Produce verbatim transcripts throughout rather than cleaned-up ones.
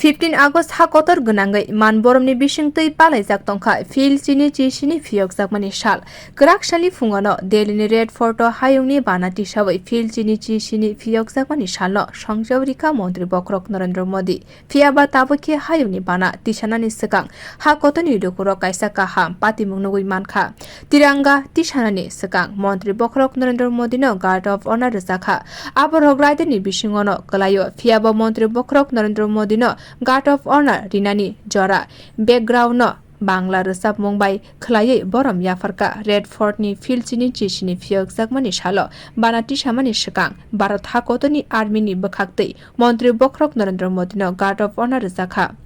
Fifteen August ha kotor gwnangwi man boromni bisingtwi palaijak tongkha Phil Chini Chisini phiyokjakmani sal. Kwrak salni phungono Delhini Red Forto hayungni bana tisawi Phil Chini Chisini phiyokjakmani salno songjawi rikha Montri Bokhorok Narendra Modi. Phiyaba tabukhe hayungni bana tisanani swkang ha kotorni lukurok kaisa kaham patimung nugwi mankha. Tiranga tisanani swkang Montri Bokhorok Narendra Modino Guard of Honor rwjakha. Aborok raidani bisingono kwlaio, phiyaba Montri Bokhorok Narendra Modino Guard of Honor rinani jora background no Bangla rwchapmung bai khwlaiwi borom yapharkha. Red Fortni Phil Chini Chisini phiyokjakmani salo bana tisamani swkang Bharat hakotorni armyni bwkhaktwi Montri Bokhorok Narendra Modino Guard of Honor rwjakha.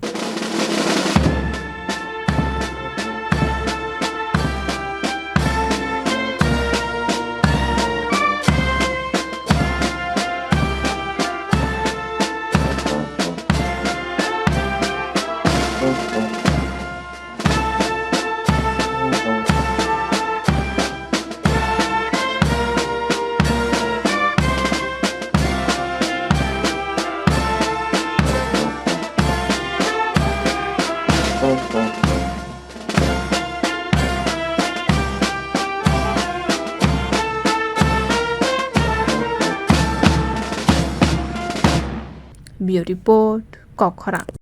Bureau Report, Kokkhorang.